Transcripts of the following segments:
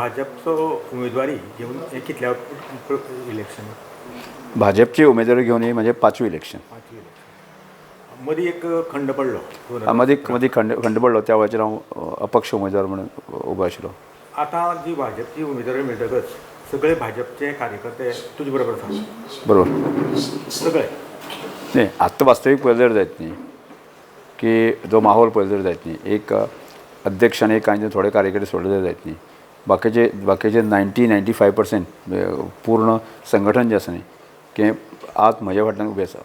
भाजपचो उमेदवारी घेवन हे कितल्या इलेक्शन? भाजपची उमेदवारी घेवन हे म्हजें पांचवें इलेक्शन. पांचवें इलेक्शन. मदीं एक खंड पडलो. मदीं मदीं खंड खंड पडलो, त्या वेळाचेर हांव अपक्ष उमेदवार म्हणून उबो आशिल्लो. आतां जी भाजपची उमेदवारी मेळटकच सगळे भाजपचे कार्यकर्ते तुजे बरोबर आसा? बरोबर. सगळे? न्ही, आत्तां वास्तवीक पळयल्यार जायत न्ही की जो माहोल पळयल्यार जायत न्ही, एक अध्यक्ष आनी कांय थोडे कार्यकर्ते सोडले जायत न्ही, बाकीचे बाकीचे 90-95% पूर्ण संघटन जें आसा न्ही की आज म्हज्या फाटल्यान उबें आसा.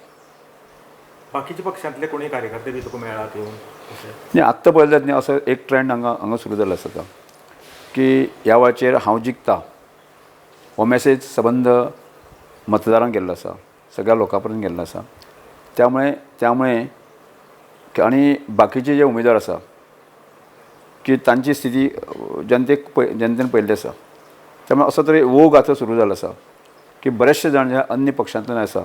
बाकीच्या पक्षांतले कोणी कार्यकर्ते बी तुका मेळ्ळात येवन अशें? न्ही, आत्तां पळयल्यार न्ही असो एक ट्रेंड हांगा हांगा सुरू जाल्लो आसा आतां की ह्या वेळाचेर हांव जिखता हो मॅसेज सबंद मतदारांक गेल्लो आसा, सगळ्या लोकां पर्यंत गेल्लो आसा. त्यामुळे त्यामुळे आनी बाकीचे जे उमेदवार आसा की तांची स्थिती जनतेक जनतेन पळयल्ली आसा. त्यामुळे असो तरी ओघ आतां सुरू जाल्लो आसा की बरेचशे जाण जे अन्य पक्षांतल्यान आसा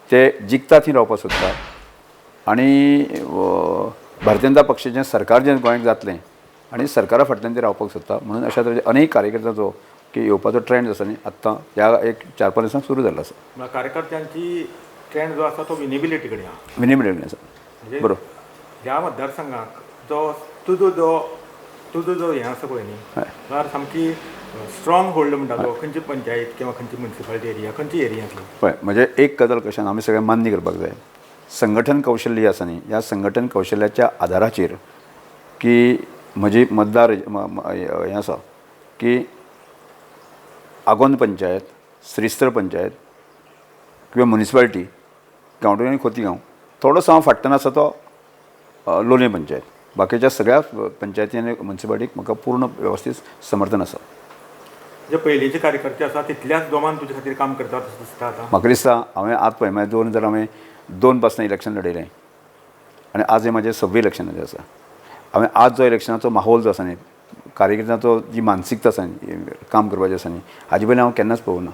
ते जिखता थंय रावपाक सोदता आनी भारतीय जनता पक्षाचें सरकार जें गोंयांत जातलें आनी सरकारा फाटल्यान ते रावपाक सोदता. म्हणून अशा तरेचे अनेक कार्यकर्त्यांचो की येवपाचो ट्रेंड आसा न्ही आत्तां ह्या एक 4-5 दिसांक सुरू जाल्लो आसा. म्हळ्यार कार्यकर्त्यांची ट्रेंड जो आसा तो विनेबिलिटी कडेन आसा. विनेबिलिटी आसा, बरोबर. ह्या मतदारसंघाक जो तुजो जो तुजो जो हें आसा पळय न्ही, म्हळ्यार सामकी स्ट्रॉंग होल्ड म्हणटा तो खंयची पंचायत किंवा खंयची म्युनिसिपालिटी एरिया, खंयची एरियांतली? पळय, म्हणजे एक गजाल कशें आमी सगळें मान्य करपाक जाय, संघटन कौशल्य आसा न्ही, ह्या संघटन कौशल्याच्या आदाराचेर की म्हजी मतदार हें आसा की आगोंद पंचायत, श्रीस्थळ पंचायत किंवा म्युनिसिपालिटी, गांवडोंगरी आनी खोतीगांव, थोडोसो हांव फाटल्यान आसा तो लोलयें पंचायत. बाकीच्या सगळ्या पंचायती आनी म्युनिसिपालिटीक म्हाका पूर्ण वेवस्थीत समर्थन आसा. जे पयलींचे कार्यकर्ते आसा तितल्याच जोमान तुजे खातीर काम करतात अशें दिसता आतां? म्हाका दिसता हांवें आत पळय म्हळ्यार 2002 पासून इलेक्शन लडयलें आनी आज हें म्हाजें सव्वें इलेक्शन आसा. हांवें आज जो इलेक्शनाचो माहोल जो आसा न्ही, कार्यकर्त्यांचो जी मानसिकता आसा न्ही, काम करपाची आसा न्ही, हाजे पयलीं हांव केन्नाच पळोवंक ना.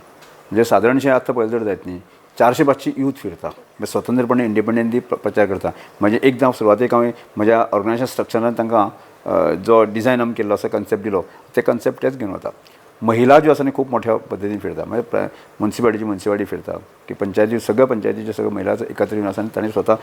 म्हणजे सादारणशें आतां पळयलें जर जायत न्ही, 400-500 यूथ फिरता, म्हणजे स्वतंत्रपणे इंडिपेंडंटली प्रचार करता. म्हणजे एकदां सुरवातेक हांवें म्हज्या ऑर्गनायझेशन स्ट्रक्चरान तांकां जो डिजायन आमी केल्लो आसा, कन्सेप्ट दिलो, ते कन्सेप्ट तेच घेवन वता. महिला ज्यो आसा न्ही खूब मोठ्या पद्दतीन फिरता, म्हणजे म्युनिसिपालिटीची म्युनिसिपालिटी फिरता की पंचायती, सगळ्या पंचायतीचे सगळे महिला एकत्र येवन आसा आनी तांणी स्वता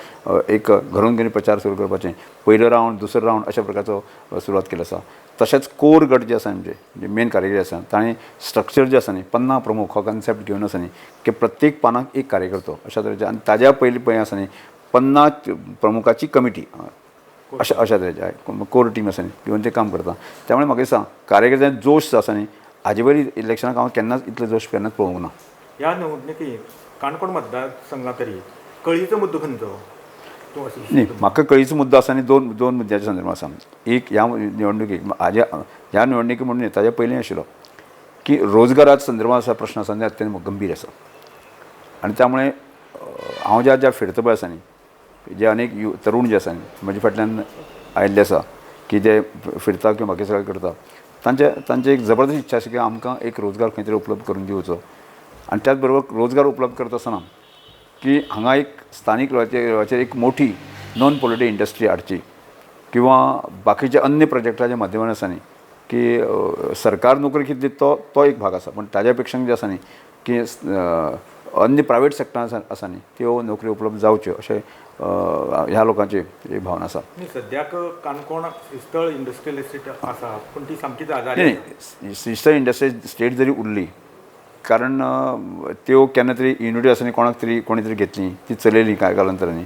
एक घरून घरी प्रचार सुरू करपाचें, पयलो रावंड दुसरो रावंड अशा प्रकारचो सुरवात केलो आसा. तशेंच कोर गट जे आसा आमचे जे मेन कार्यकर्ते आसा ताणें स्ट्रक्चर जें आसा न्ही 50 प्रमुख हो कन्सेप्ट घेवन आसा न्ही की प्रत्येक पानाक एक कार्यकर्तो अशा तरेचे, आनी ताज्या पयलीं पळय आसा न्ही 50 प्रमुखाची कमिटी अशा अशा तरेचे कोर टीम आसा न्ही घेवन ते काम करता. त्यामुळे म्हाका दिसता कार्यकर्त्यांक जोश आसा न्ही, हाजे पयलीं इलेक्शनाक हांव केन्नाच इतलो जोश केन्नाच पळोवंक ना. ह्या निवडणुकीत काणकोण मतदारसंघात तरी कळीचो मुद्दो खंयचो? न्ही, म्हाका कळीचो मुद्दो आसा आनी दोन दोन मुद्द्याच्या संदर्भात आसा. एक, ह्या निवडणुकीक हाज्या ह्या निवडणुकी म्हणून ताज्या पयलीं आशिल्लो की रोजगाराच्या संदर्भात आसा प्रश्न आसा आनी अत्यंत गंभीर आसा. आनी त्यामुळे हांव ज्या ज्या फिरता पळय आसा न्ही, जे अनेक तरूण जे आसा न्ही म्हजे फाटल्यान आयिल्ले आसा की जे फिरता किंवा बाकी सगळें करता, तांचे तांची एक जबरदस्त इच्छा आसा की आमकां एक रोजगार खंय तरी उपलब्ध करून दिवचो. आनी त्याच बरोबर रोजगार उपलब्ध करता आसतना की हांगा एक स्थानीक लेवलाचेर एक मोठी नॉन पॉलिटी इंडस्ट्री हाडची किंवा बाकीच्या अन्य प्रोजेक्टाच्या माध्यमान आसा न्ही की सरकार नोकरी कितली तो तो एक भाग आसा, पूण ताज्या पेक्षा जे आसा न्ही की अन्य प्रायवेट सेक्टर आसा न्ही त्यो नोकरी उपलब्ध जावच्यो अशें ह्या लोकांची एक भावना आसा. सद्याक काणकोण श्रीस्थळ इंडस्ट्रियल इस्टेट आसा पूण ती सामकीच आजारी. न्ही, श्रीस्थळ इंडस्ट्रियल स्टेट जरी उरली कारण त्यो केन्ना तरी युनिटी आसा न्ही कोणाक तरी कोणी तरी घेतली ती चलयली कांय कालांतरांनी,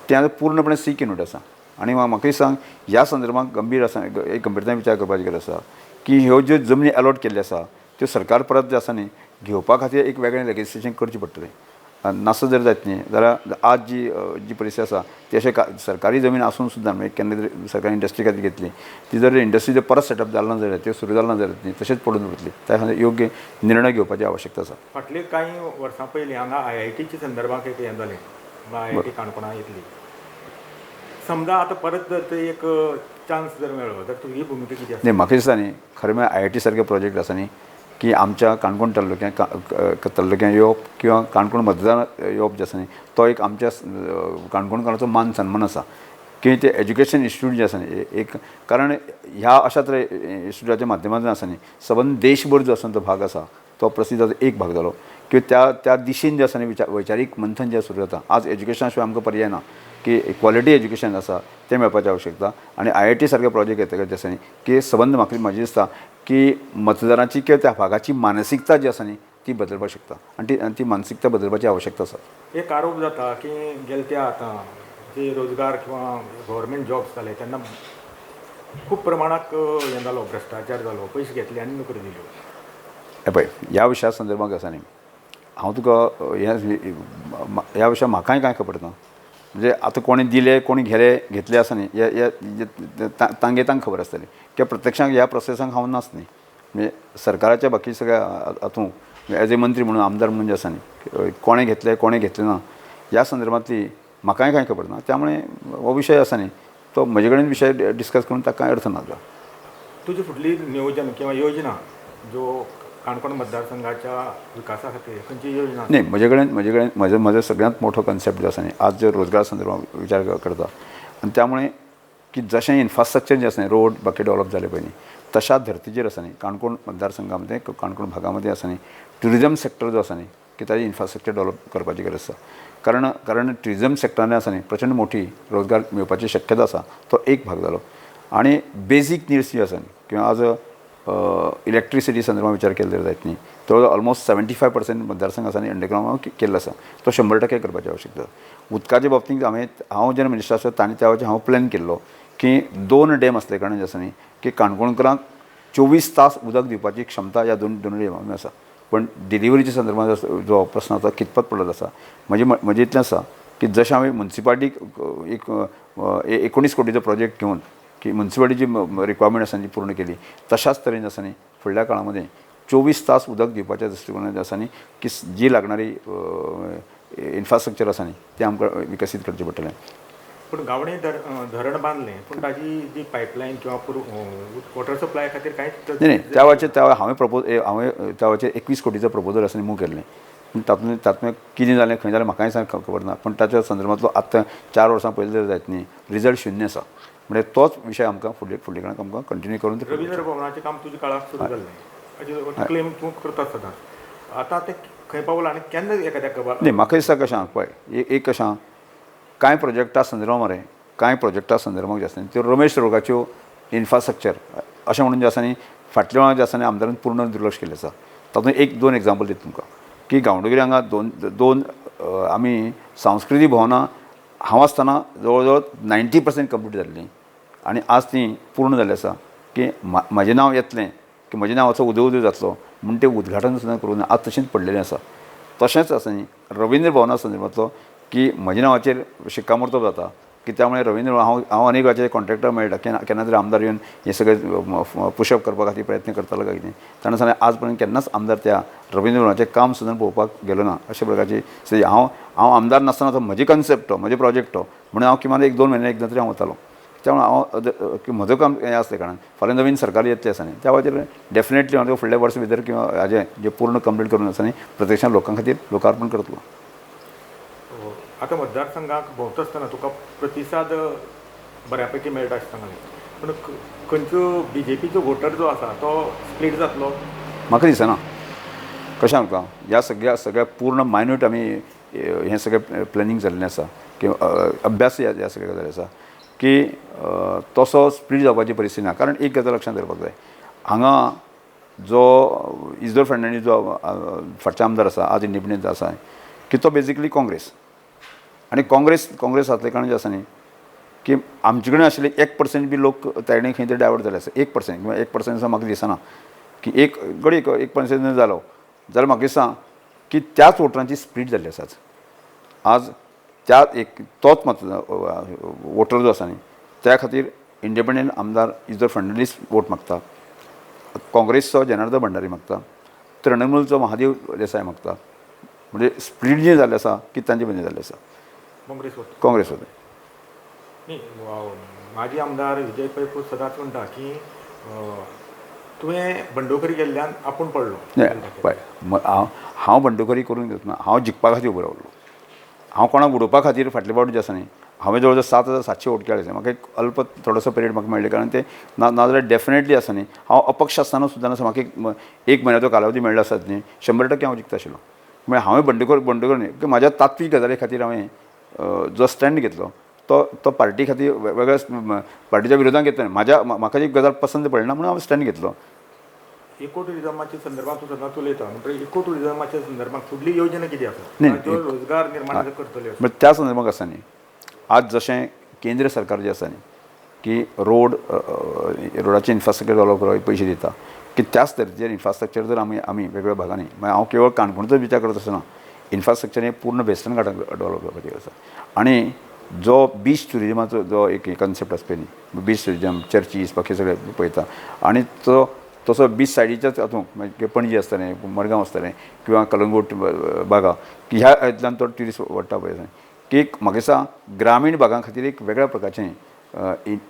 ती आतां पूर्णपणे सीक युनिट आसा. आनी म्हाका सांग ह्या संदर्भात गंभीर आसा, एक गंभीरतायेन विचार करपाची गरज आसा की ह्यो ज्यो जमनी एलॉट केल्ल्यो आसा त्यो सरकार परत जे आसा न्ही घेवपा खातीर एक वेगळें लेजिस्लेशन करचें पडटलें. नासत जर जायत न्ही जाल्यार आज जी जी परिस्थिती आसा ती अशें सरकारी जमीन आसून सुद्दां म्हणजे केन्ना तरी सरकारी इंडस्ट्री खातीर घेतली ती जर इंडस्ट्री जर परत सेटअप जालो ना जाल्यार त्यो सुरू जालो ना जाल्यार न्ही तशेंच पडून उरतली. त्या खातीर योग्य निर्णय घेवपाची आवश्यकता आसा. फाटले कांय वर्सां पयलीं हांगा आयआयटीच्या संदर्भात एक हें जालें, आयआयटी काणकोणा येतली, समजा आतां परत जर ते एक चान्स जर मेळ्ळो तर तुजी भुमिका कितें आसा? न्ही, म्हाका दिसता न्ही खरें म्हळ्यार आयआयटी सारके प्रोजेक्ट आसा न्ही की आमच्या काणकोण तालुक्यांत तालुक्यांत येवप किंवा काणकोण मतदार येवप जें आसा न्ही तो एक आमच्या काणकोणकाराचो मान सन्मान आसा की ते एज्युकेशन इन्स्टिट्यूट जे आसा न्ही एक, कारण ह्या अशा तरे इन्स्टिट्यूटाच्या माध्यमांतल्यान आसा न्ही सबंद देशभर जो आसा तो भाग आसा तो प्रसिद्ध एक भाग जालो की त्या त्या दिशेन जे आसा न्ही वैचारीक मंथन जें सुरू जाता. आज एज्युकेशना शिवाय आमकां पर्याय ना की क्वॉलिटी एज्युकेशन आसा तें मेळपाची आवश्यकता. आनी IIT सारके प्रोजेक्ट येतकच जे आसा न्ही की सबंद म्हाका म्हजें दिसता की मतदारांची किंवा त्या भागाची मानसिकता जी आसा न्ही ती बदलपाक शकता आनी ती मानसिकता बदलपाची आवश्यकता आसा. एक आरोप जाता की गेले त्या आतां जे रोजगार किंवा गव्हर्मेंट जॉब्स जाले तेन्ना खूब प्रमाणाक हें जालो, भ्रश्टाचार जालो, पयशे घेतले आनी नोकरी दिल्यो. हें पळय, ह्या विशया संदर्भात आसा न्ही हांव तुका ह्या विशया म्हाकाय कांय खबर ना. म्हणजे आतां कोणें दिले कोणी घेतले आसा न्ही हे तांगे तांकां खबर आसतली किंवा प्रत्यक्षांत ह्या प्रोसेसांक हांव नाच न्ही. म्हणजे सरकाराच्या बाकी सगळ्या हातूंत एज ए मंत्री म्हणून आमदार म्हणून जे आसा न्ही कोणें घेतले कोणें घेतलें ना ह्या संदर्भांतली म्हाकाय कांय खबर ना. त्यामुळे हो विशय आसा न्ही तो म्हजे कडेन विशय डिस्कस करून ताका कांय अर्थ ना. तुजी फुडली नियोजन किंवा योजना जो काणकोण मतदारसंघाच्या विकासा खातीर खंयची योजना? न्ही, म्हजे कडेन म्हजो सगळ्यांत मोठो कन्सेप्ट जो आसा न्ही आज जो रोजगार संदर्भात विचार करता आनी त्यामुळे की जशें इन्फ्रास्ट्रक्चर जें आसा न्ही रोड बाकी डेवलप जाले पळय न्ही तशाच धर्तीचेर आसा न्ही काणकोण मतदारसंघामध्ये काणकोण भागामध्ये आसा न्ही ट्युरिजम सेक्टर जो आसा न्ही की ताजी इन्फ्रास्ट्रक्चर डेवलप करपाची गरज आसा. कारण ट्युरिजम सेक्टरान आसा न्ही प्रचंड मोठी रोजगार मेळपाची शक्यता आसा, तो एक भाग जालो. आनी बेजीक निड्स जी आसा न्ही किंवा आज इलेक्ट्रिसिटी संदर्भात विचार केलो जाल्यार जायत न्ही तो ऑलमोस्ट 75% मतदारसंघ आसा न्ही अंडरग्रावंड केल्लो आसा, तो 100% करपाची आवश्यकता. उदकाच्या बाबतींत हांव जेन्ना मिनिस्टर आसा ताणें त्या वेळाचेर हांव प्लॅन केल्लो की 2 डॅम आसले कारणान जे आसा न्ही की काणकोणकरांक 24 तास उदक दिवपाची क्षमता ह्या दोन डॅमांनी आसा. पण डिलिव्हरीच्या संदर्भात जो प्रस्न आसा कितपत पडलेलो आसा म्हजें इतलें आसा की जशें हांवें मुन्सिपालिटीक एक 19 कोटीचो प्रोजेक्ट घेवन की मुन्सिपालिटीची रिक्वायरमेंट आसा ती पूर्ण केली, तशाच तरेन आसा न्ही फुडल्या काळा मदें 24 तास उदक दिवपाच्या दृश्टिकोनान आसा न्ही की जी लागणारी इन्फ्रास्ट्रक्चर आसा न्ही तें आमकां विकसीत करचें पडटलें. पूण गावणे धरण बांदलें पूण ताजी जी पायपलायन किंवा वॉटर सप्लाय खातीर कांयच न्ही त्या वेळाचेर त्या हांवें हांवें त्या वेळाचेर 21 कोटीचो प्रपोजल आसा न्ही मूव केल्लें. पूण तातूंत कितें जालें खंय जालें म्हाकाय सारकें खबर ना. पूण ताच्या संदर्भांतलो आतां 4 वर्सां पयलीं जर जायत न्ही रिजल्ट 0 आसा. म्हणजे तोच विशय आमकां फुडल्या काळाक आमकां कंटिन्यू करून रवींद्र भवनाचें काम तुज्या काळाक सुरू जाल्लें क्लेम तूं करता सदांच, आतां तें खंय पावलां आनी केन्ना एखाद्या खबर? न्ही म्हाका दिसता कशें पळय एक कशें कांय प्रोजेक्टा संदर्भात मरे कांय प्रोजेक्टा संदर्भात जे आसा न्ही त्यो रमेश रोगाच्यो इन्फ्रास्ट्रक्चर अशें म्हणून जे आसा न्ही फाटल्या वेळार जे आसा न्ही आमदारान पूर्ण दुर्लक्ष केल्लें आसा. तातूंत 1-2 एग्जाम्पल दिता तुमकां की गांवडोंगरी हांगा दोन आमी सांस्कृतीक भवनां हांव आसतना जवळ जवळ 90% कंप्लीट जाल्लीं आनी आज ती पूर्ण जाल्ली आसा की म्हजें नांव येतलें की म्हज्या नांवाचो उदय जातलो म्हूण तें उद्घाटन सुद्दां करूं ना, आज तशेंच पडलेलें आसा. तशेंच आसा न्ही रवींद्र भवना संदर्भांतलो की म्हज्या नांवाचेर शिक्कामोर्तब जाता की त्यामुळे रवींद्र हांव अनेक वेळाचेर कॉन्ट्रॅक्टर मेळटा केन्ना तरी आमदार येवन हें सगळें पुशअप करपा खातीर प्रयत्न करतालो काय कितें, ताणें सांगलें आज पर्यंत केन्नाच आमदार त्या रवींद्र भवनाचें काम सुद्दां पळोवपाक गेलो ना. अशा प्रकारची स्थिती. हांव आमदार नासतना तो म्हजी कन्सेप्ट तो म्हजे प्रोजेक्ट तो म्हणून हांव किमान 1-2 म्हयने एकदां तरी हांव वतालो. त्यामुळे हांव की म्हजो काम हें आसलें कारणान फाल्यां नवीन सरकार येतलें आसा न्ही त्या खातीर डेफिनेटली हांव फुडल्या वर्स भितर किंवा हाजें जें पूर्ण कंप्लीट करून आसा न्ही प्रत्यक्षान लोकां खातीर लोकार्पण करतलो. आतां मतदारसंघाक भोंवता आसतना तुका प्रतिसाद बऱ्या पैकी मेळटा अशें सांगलें, पूण खंयचो BJPचो वोटर जो आसा तो स्प्लीट जातलो म्हाका दिसना. कशें आमकां ह्या सगळ्या पूर्ण मायन्यूट आमी हें सगळें प्लॅनिंग जाल्लें आसा किंवा अभ्यास ह्या सगळ्या गजाली आसा की तसो स्प्लीट जावपाची परिस्थिती ना. कारण एक गजाल लक्षांत दवरपाक जाय, हांगा जो इजोर फर्नांडीस जो फाटचे आमदार आसा आज इंडिपेंडंट आसा की तो बेजिकली काँग्रेस आनी काँग्रेस आसले कारणान जें आसा न्ही की आमचे कडेन आशिल्ले 1% बी लोक ताणे खंय तरी डायवर्ट जाले आसा. 1% किंवा 1% असो म्हाका दिसना की एक घडये 1% जालो जाल्यार म्हाका दिसता की त्याच वोटरांची स्प्लीट जाल्ली आसा. आज त्या एक तोच मत वोटर जो आसा न्ही त्या खातीर इंडिपेंडंट आमदार इजोर फर्नांडीस वोट मागता, काँग्रेसचो जनार्दन भंडारी मागता, तृणमूलचो महादेव देसाय मागता. म्हणजे स्प्लीट जें जाल्लें आसा की तांचे मदीं जाल्लें आसा. काँग्रेस वता. न्ही माजी आमदार विजय पै सदांच म्हणटा की तुवें बंडखोरी केल्ल्यान आपूण पडलो. पळय हांव बंडखोरी करून घेतना हांव जिखपा खातीर उबो रावलो. हांव कोणाक उडोवपा खातीर फाटले फावट जे आसा न्ही हांवें जवळ जवळ 7700 वोट केले. म्हाका एक अल्प थोडोसो पिरियड म्हाका मेळ्ळें, कारण ते ना नाजाल्यार डेफिनेटली आसा न्ही, हांव अपक्ष आसतना सुद्दां आसा म्हाका एक म्हयन्याचो कालावधी मेळ्ळो आसत न्ही, 100% हांव जिखता आशिल्लो. म्हळ्यार हांवें बंडखोर न्ही की म्हाज्या तात्वीक गजाली खातीर हांवें जो स्टँड घेतलो तो तो पार्टी खातीर वेगळ्या पार्टीच्या विरोधात घेतलो न्ही. म्हाज्या म्हाका जी गजाल पसंत पडली ना म्हणून हांवें स्टँड घेतलो. इको ट्युरिजमाच्या संदर्भात तूं सदांच उलयता, म्हणटकीर इको ट्युरिजमाच्या संदर्भात फुडली योजना कितें आसा जो रोजगार निर्माण करतले? म्हणजे त्या संदर्भात आसा न्ही, आज जशें केंद्र सरकार जें आसा न्ही की रोडाचें इन्फ्रास्ट्रक्चर डेवलप करपाक पयशे दिता, की त्याच तरेचें इन्फ्रास्ट्रक्चर जर आमी आमी वेगवेगळ्या भागांनी, मागीर हांव केवळ काणकोणचो विचार करत आसना, इन्फ्रास्ट्रक्चर हें पूर्ण वेस्टर्न घाटाक डेवलप जावपाचें आसा. आनी जो बीच ट्युरिजमाचो जो एक कन्सेप्ट आसा पळय न्ही, बीच ट्युरिजम, चर्चीस बाकी सगळे पळयता, आनी तो तसो बीच सायडीच्याच हातूंत मागीर पणजी आसतलें, मडगांव आसतलें किंवा कलंगूट बागा, की ह्या हातूंतल्यान तो ट्युरिस्ट वाडटा पळय, की एक म्हाका दिसता ग्रामीण भागां खातीर एक वेगळ्या प्रकारचें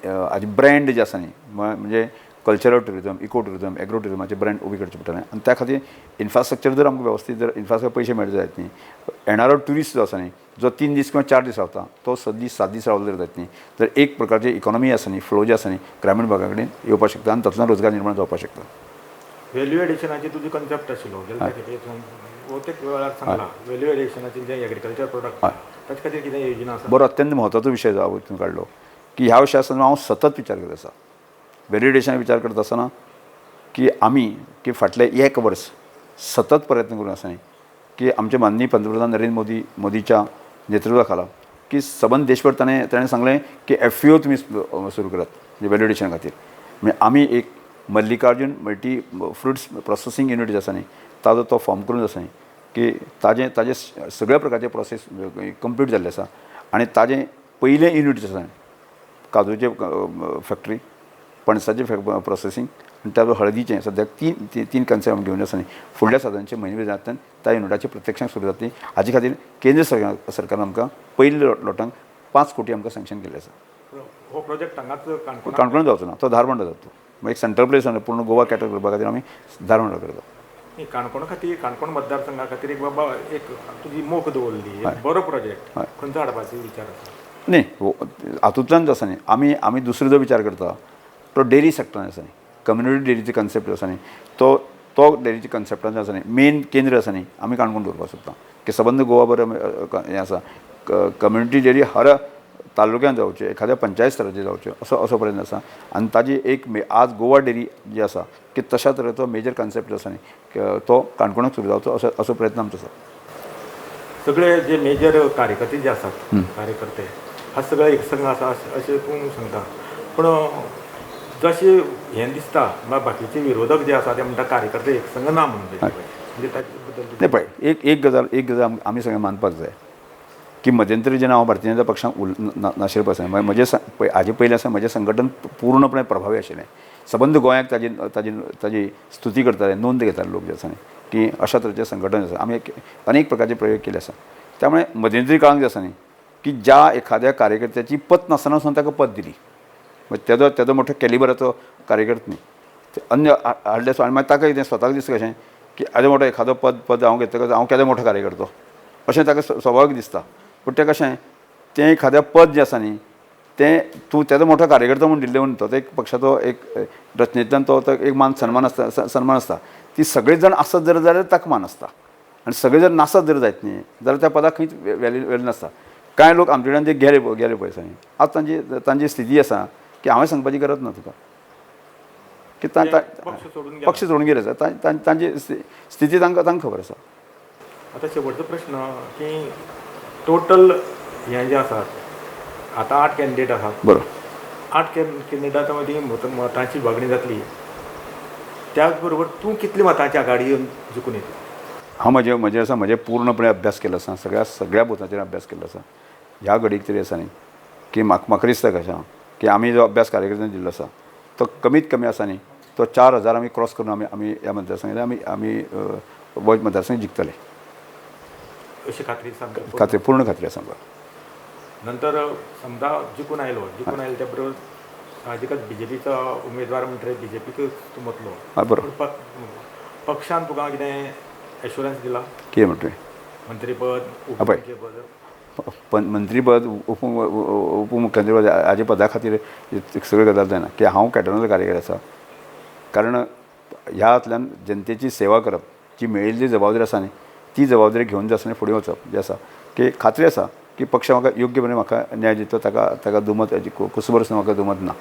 हाजें ब्रँड जें आसा न्ही, म्हणजे cultural tourism, eco tourism, agro ट्युरिजमाचे brand उबी करचे पडटलें. आनी त्या खातीर इन्फ्रास्ट्रक्चर जर आमकां वेवस्थीत जर इन्फ्रास्ट्रक्चर पयशे मेळटा जायत न्ही, येणारो ट्युरिस्ट जो आसा न्ही, जो 3 दीस किंवा 4 दीस रावता तो 6 दीस 7 दीस रावलो जर जायत न्ही, तर एक प्रकारची इकॉनॉमी आसा न्ही, फ्लो जे आसा न्ही ग्रामीण भागा कडेन येवपाक शकता आनी तातूंतल्यान रोजगार निर्माण जावपाक शकता. व्हॅल्यू एडिशनाची तुजी कन्सेप्ट आशिल्लो बहुतेक वेळार सांगला, व्हॅल्यू एडिशनाचे जे एग्रीकल्चर प्रोडक्ट ताचे खातीर कितें योजना आसा? बरो, अत्यंत म्हत्वाचो विशय जो हांवें काडलो की ह्या विशया आसतना हांव सतत विचार करत आसा. व्हॅल्यू एडिशन विचार करता आसतना की आमी की फाटलें एक वर्स सतत प्रयत्न करून आसा न्ही की आमचे माननीय पंतप्रधान नरेंद्र मोदीच्या नेतृत्वा खाला की सबंद देशभर ताणें सांगलें की एफईओ तुमी सुरू करात म्हणजे व्हॅल्यू एडिशन खातीर. म्हणजे आमी एक Mallikarjun multi fruits processing unit जे आसा न्ही ताजो तो फॉर्म करून आसा न्ही की ताजें ताजे सगळ्या प्रकारचे प्रोसेस कंप्लीट जाल्ले आसा. आनी ताजें पयलें युनीट जें आसा काजूचें फॅक्टरी, पणसाचें प्रोसेसींग आनी त्या बरोबर हळदीचें, सद्याक तीन कन्सेप्ट आमी घेवन आसा न्ही, फुडल्या सादारणचे म्हयने भितरांतल्यान त्या युनिटाची प्रत्यक्षान सुरू जातली. हाजे खातीर केंद्र सरकारान आमकां पयल्या लोटांक 5 कोटी आमकां सँक्शन केल्लें आसा. हो प्रोजेक्ट हांगाच काणकोणांत जावचो ना, तो धारबांदोडा जातलो. मागीर एक सेंट्रल प्लेस आसा, पूर्ण गोवा कॅटर करपा खातीर आमी धारबांदोडा करता. काणकोण खातीर, काणकोण मतदारसंघा खातीर एक बाबा एक तुजी मोख दवरली, एक बरो प्रोजेक्ट खंयचो हाडपाचो विचार आसा? न्ही, हातूंतल्यान जो आसा न्ही आमी आमी दुसरो जो विचार करता तो डेरी सेक्टरान आसा न्ही, कम्युनिटी डेरीचे कन्सेप्ट आसा न्ही, तो तो डेरीचे कन्सेप्टान आसा न्ही मेन केंद्र आसा न्ही आमी काणकोण दवरपाक सोदता की सबंद गोवा बरें हें आसा कम्युनिटी डेरी हर तालुक्यान जावचें, एखाद्या पंचायत स्तराचेर जावचें, असो असो प्रयत्न आसा. आनी ताजी एक आज गोवा डेरी जी आसा की तशा तरेचो मेजर कन्सेप्ट आसा न्ही तो काणकोणाक सुरू जावचो असो असो प्रयत्न आमचो आसा. सगळे जे मेजर कार्यकर्ते जे आसात, कार्यकर्ते हा सगळे एकसंघ आसा अशें तूं सांगता, पूण जशें हें दिसता बाकीचे विरोधक जे आसा ते म्हणटा कार्यकर्ते एकसंघ ना म्हणून, म्हणजे ताचे बद्दल नाही पळय एक एक गजाल एक गजाल आमी सगळें मानपाक जाय की मध्यंतरी जेन्ना हांव भारतीय जनता पक्षांत नाशिल्लें पळय म्हजें पळय हाजे पयलीं आसा म्हजें संघटन पूर्णपणे प्रभावी आशिल्लें. सबंद गोंयाक ताजी ताजी ताजी स्तुती करताले, नोंद घेताले लोक जे आसा न्ही की अशा तरेचें संघटन आसा. आमी अनेक प्रकारचे प्रयोग केले आसा. त्यामुळे मध्यंतरी काळांत जे आसा न्ही की ज्या एखाद्या कार्यकर्त्याची पत नासतना सुद्दां ताका पद दिली, मागीर तेजो तेजो मोठो कॅलिबराचो कार्यकर्तो न्ही, ते अन्य हाडले आनी मागीर ताका कितें स्वताक दिसता कशें की येदो मोठो एखादो पद पद हांव घेतकच हांव केदो मोठो कार्यकर्तो अशें ताका स्वभावीक दिसता. पूण तें कशें तें एखादें पद जें आसा न्ही तें तूं तेजो मोठो कार्यकर्तो म्हूण दिल्लें म्हणून तो एक पक्षाचो एक रचनेंतल्यान तो एक मान सन्मान आसता, सन्मान आसता. ती सगळे जाण आसत जर जाल्यार ताका मान आसता आनी सगळे जर नासत जर जायत न्ही जाल्यार त्या पदाक खंयच व्हॅल्यू नासता. कांय लोक आमचे कडल्यान जे गेले गेले पळय न्ही आज तांची तांची स्थिती आसा की हांवें सांगपाची गरज ना तुका की पक्ष सोडून गेले आसा, तांची स्थिती तांकां तांकां खबर आसा. आतां शेवटचो प्रश्न की टोटल हें जें आसा आतां 8 कॅन्डिडेट आसात, बरोबर, 8 कॅन्डिडेटां मदीं मतांची विभागणी जातली, त्याच बरोबर तूं कितली मतांची आघाडी येवन जिखून येतली? हांव म्हजें म्हजें आसा म्हजें पूर्णपणे अभ्यास केलो आसा, सगळ्या सगळ्या बुथाचेर अभ्यास केल्लो आसा. ह्या घडीक तरी आसा न्ही की म्हाका म्हाका दिसता कशें की आमी जो अभ्यास कार्यकर्त्यांनी दिल्लो आसा तो कमीत कमी आसा न्ही तो 4000 आमी क्रॉस करून आमी आमी ह्या मतदारसंघांत आमी आमी मतदारसंघ जिखतले अशी खात्री खात्री, पूर्ण खात्री आसा आमकां. नंतर समजा जिखून आयलो, जिखून आयलो त्या बरोबर साहजिकच बीजेपीचो उमेदवार म्हणटकीर बीजेपीकच तूं वतलो, बरोबर. पक्षान तुका कितें एश्योरन्स दिला? कितें म्हणटा मंत्रीपद, पळय उपमुख्यपद? मंत्रीपद, उपमुख्यमंत्री पद हाजे पदा खातीर सगळ्यो गजाल जायना की हांव कॅन्टोनमेंट कार्यकर्तो आसा. कारण ह्या हातल्यान जनतेची सेवा करप जी मेळिल्ली जबाबदारी आसा न्ही, ती जबाबदारी घेवन जे आसा न्ही फुडें वचप जें आसा की खात्री आसा की पक्ष म्हाका योग्य पणे म्हाका न्याय दितलो. ताका ताका दुमत, कुसभर सुद्दां म्हाका दुमत ना.